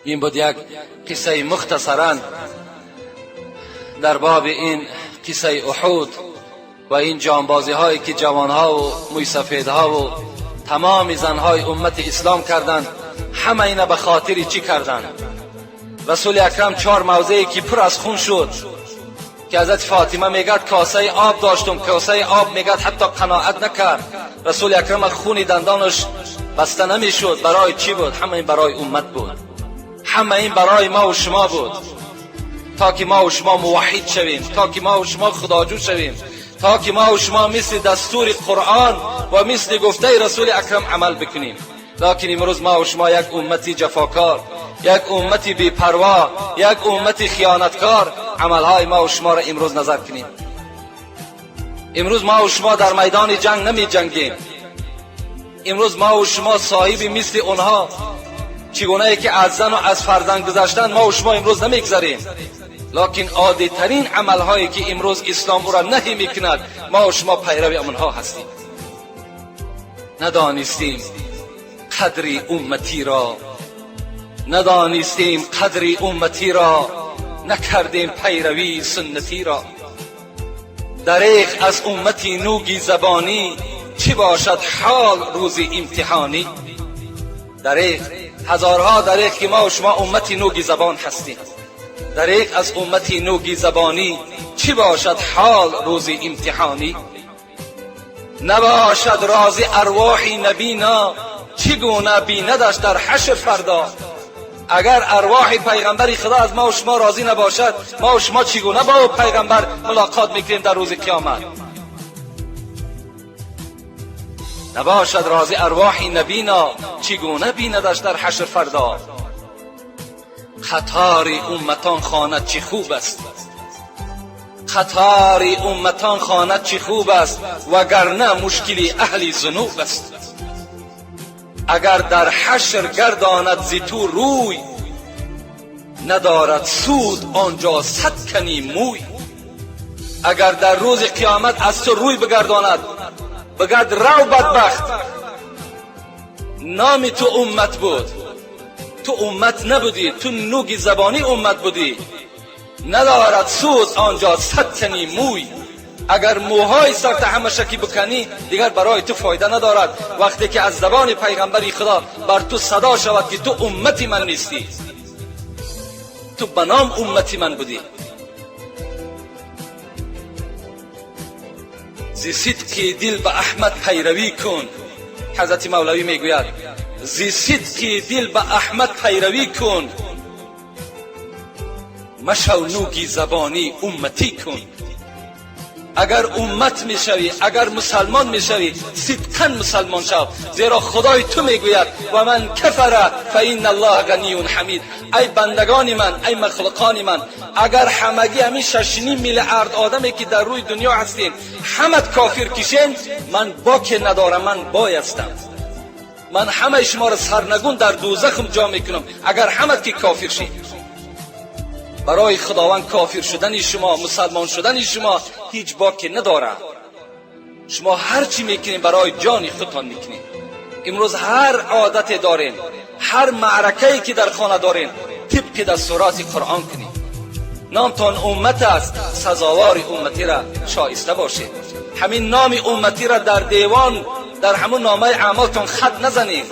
Ин буд як қиссаи мухтасаран дар боби ин қиссаи Уҳуд ва ин ҷонбозиҳое ки ҷавонҳо ва мӯйсафедҳо ва тамоми занҳои уммати ислом карданд. Ҳама ина ба хотири чӣ карданд? Расули акрам чор мавзее ки пур аз хун шуд, ки ҳазрати Фотима мегӯяд, косаи об доштум, косаи об, мегӯяд, ҳатто қаноат накард. Расули акрам хуни дандонаш баста намешуд. Барои чӣ буд? Ҳама ин барои уммат буд, ҳама ин барои мо ва шумо буд, то ки мо ва шумо муваҳҳид шавем, то ки мо ва шумо худоҷӯ шавем, то ки мо ва шумо мисли дастури Қуръон ва мисли гуфтаи Расули акрам амал бикунем. Локин имрӯз мо ва шумо як уммати ҷафокор, як уммати бепарво, як уммати хиёнаткор. Амалҳои мо ва шуморо имрӯз назар кунем. Имрӯз мо ва шумо дар майдони ҷанг намеҷангем. Имрӯз мо ва шумо соҳиби мисли онҳо чӣ гунае ки аз зану аз фарзанд гузаштан, мо ва шумо имрӯз намегзарем. Локин оддитарин амалҳое ки имрӯз ислом ӯро наҳӣ мекунад, мо ва шумо пайрави онҳо ҳастем. Надонистем қадри умматиро, надонистем қадри умматиро, накардем пайравии суннатиро. Дареғ аз уммати нуги забонӣ, чӣ бошад ҳол рӯзи имтиҳонӣ? Дареғ, ҳазорҳо дареғ, ки мо шумо уммати нуги забон ҳастем. Дареғ аз уммати нуги забонӣ, чӣ бошад ҳол рӯзи имтиҳонӣ? Набошад розӣ арвоҳи набино, чӣ гуна бинадаш дар ҳашр фардо? Агар арвоҳи пайғамбари Худо аз мо шумо розӣ набошад, мо шумо чӣ гуна бо пайғамбар мулоқот мекунем дар рӯзи қиёмат? Набошад розӣ арвоҳи набино, чӣ гуна бинадаш дар ҳашр фардо? Қатори умматон хонад чӣ хуб аст, қатори умматон хонад чӣ хуб аст, вагарна мушкили аҳли зунуб аст. Агар дар ҳашр гардонад зи ту рӯй, надорад суд он ҷо сад кани мӯй. Агар дар рӯзи қиёмат аз ту рӯй бигардонад, бигӯяд: «Рав, бадбахт, номи ту уммат буд, ту уммат набудӣ, ту нуги забонӣ уммат будӣ», надорад суд он ҷо сад тани мӯй. Агар мӯҳои сарта ҳамаша ки биканӣ, дигар барои ту фоида надорад, вақте ки аз забони пайғамбари Худо бар ту садо шавад, ки ту уммати ман нестӣ, ту ба ном уммати ман будӣ. Зи сидқи дил ба Аҳмад пайравӣ кун. Ҳазрати Мавлавӣ мегӯяд: зи сидқи дил ба Аҳмад пайравӣ кун, машав нуги забонӣ, умматӣ кун. Агар уммат мешавӣ, агар мусалмон мешавӣ, сидқан мусалмон шав, зеро Худои ту мегӯяд: «Ва ман кафара фа инна Аллоҳа ганиюн ҳамид». Ай бандагони ман, ай махлуқони ман, агар ҳамагӣ ҳамин 6,5 миллиард одаме ки дар рӯи дунё ҳастем, ҳамат кофир кишен, ман боке надорам, ман бой ҳастам, ман ҳамаи шуморо сарнагун дар дӯзахам ҷо мекунам, агар ҳамат ки кофир шед. Барои Худованд кофир шудани шумо, мусалмон шудани шумо ҳеҷ боке надорад. Шумо ҳар чӣ мекунед, барои ҷони худтон мекунед. Имрӯз ҳар одате дорем, ҳар маъракае ки дар хона дорем, тибқи дастуроти Қуръон кунед. Номтон уммат аст, сазовори умматира шоиста бошед. Ҳамин номи умматира дар девон, дар ҳамун номаи аъмолтон хат назанед.